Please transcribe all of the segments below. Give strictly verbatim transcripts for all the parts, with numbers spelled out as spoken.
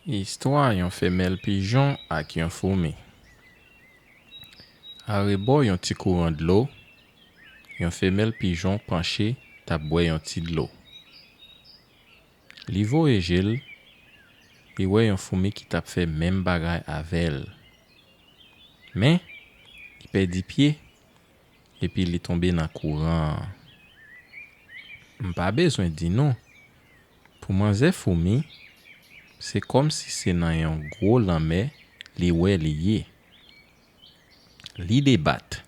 Istwa yon femèl pijon ak yon foumi. Arebò yon ti kouran dlo, yon femèl pijon panche t ap bwè yon ti dlo. Li voye je l, li wè yon foumi ki t ap fè menm bagay avè l. Men, li pèdi pye, epi li tonbe nan kouran an. M pa bezwen di nou, pou manzè foumi, se kòmsi se nan yon gwo lanmè li wè li ye. Li debat,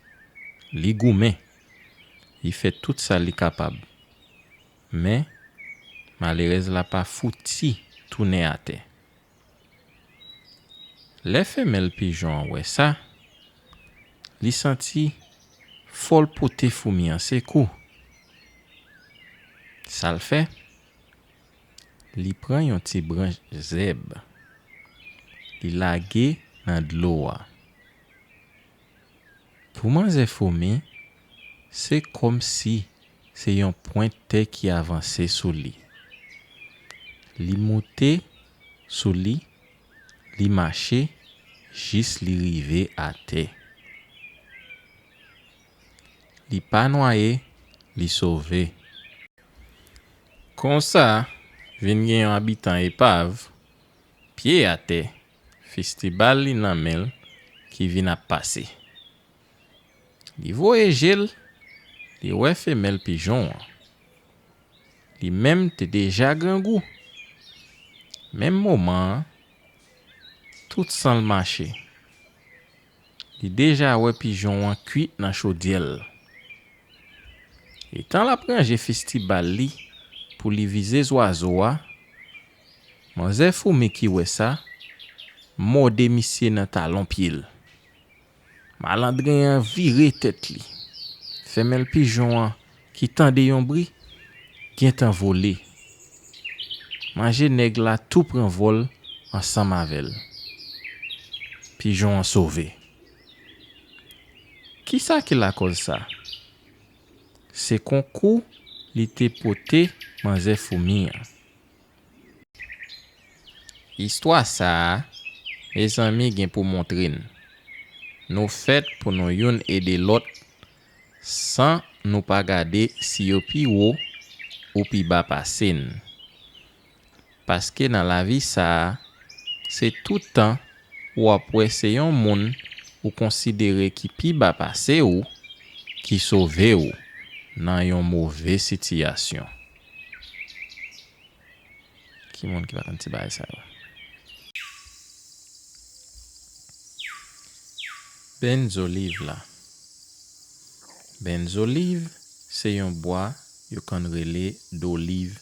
li goumen, li fè tout sa li kapab. Men, malerèz la pa fouti tounen atè. Lè femèl pijon an wè sa, li santi fò l pote foumi an sekou. Sa l fè? Li pran yon ti branch zèb, li lage nan dlo a. Pou manzè foumi, se kòmsi se yon pwent tè ki avanse sou li. Li moute sou li, li mache jis li rive atè. Li pa nwaye, li sove. Konsa, vin gen yon abitan epav, pye atè, fistibal li nan men l, ki vin ap pase. Li voye je l, li wè femèl pijon an. Li menm te deja grangou. Menm moman an, tout san l mache. Li deja wè pijon an kwit nan chodyè l. Etan l ap ranje fistibal li pou li vize zwazo a, manzè foumi ki wè sa mòde misye nan talon pye l. Malandren an vire tèt li. Femèl pijon an ki tande yon bri gentan vole. Manzè nèg la tou pran vòl ansanm avè l. Pijon an sove. Kisa ki lakòz sa? Se konkou li te pote manzè foumi an. Istwa sa a, mezanmi, gen pou montre n, nou fèt pou nou youn ede lòt san nou pa gade si yo pi wo ou pi ba pase n. Paske nan lavi sa a, se tout tan w ap wè se yon moun ou konsidere ki pi ba pase w ki sove w nan yon move sitiyasyon. Ki moun ki pa konn ti bagay sa yo? Benzoliv la. Benzoliv se yon bwa yo konn rele doliv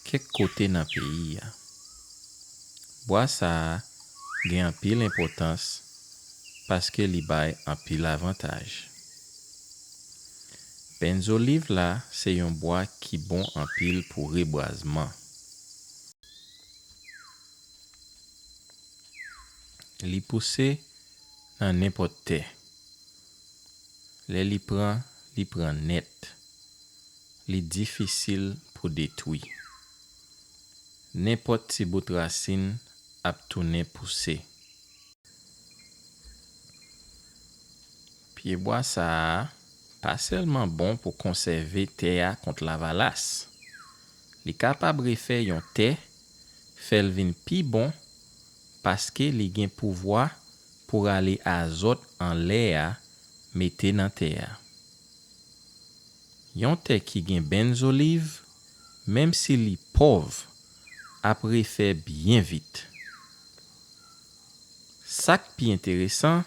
kèk kote nan peyi a. Bwa sa a gen anpil enpòtans paske li bay anpil avantaj. Benzoliv la se yon bwa ki bon anpil pou rebwazman. Li pouse nan nenpòt tè. Lè li pran, li pran nèt. Li difisil pou detwi. Nenpòt ti bout rasin ap tounen pouse. Pyebwa sa a pa sèlman bon pou konsève tè a kont lavalas. Li kapab refè yon tè, fè l vin pi bon, paske li gen pouvwa pou rale azòt anlè a mete nan tè a. Yon tè ki gen benzoliv, menm si li pòv, ap refè byen vit. Sa k pi enteresan,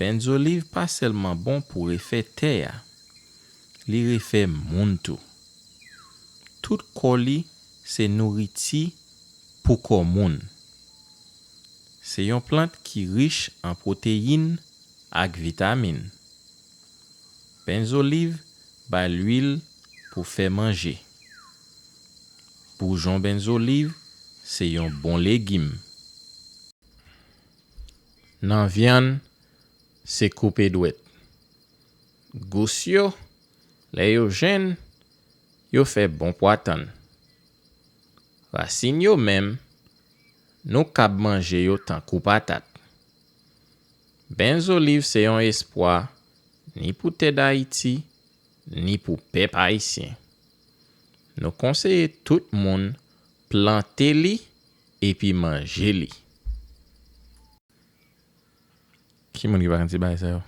benzoliv pa sèlman bon pou refè tè a, li refè moun tou. Tout kò li se nouriti pou kò moun. Se yon plant ki rich an pwoteyin ak vitamin. Benzoliv bay lwil pou fè manje. Boujon benzoliv se yon bon legim. Nan vyann, se koupe dwèt. Gous yo, lè yo jenn, yo fè bon pwa tann. Rasin yo menm, nou kab manje yo tankou patat. Benzoliv se yon espwa ni pou tè Dayiti, ni pou pèp ayisyen. Nou konseye tout moun plante li epi manje li. Ki moun ki pa konn ti bagay sa yo?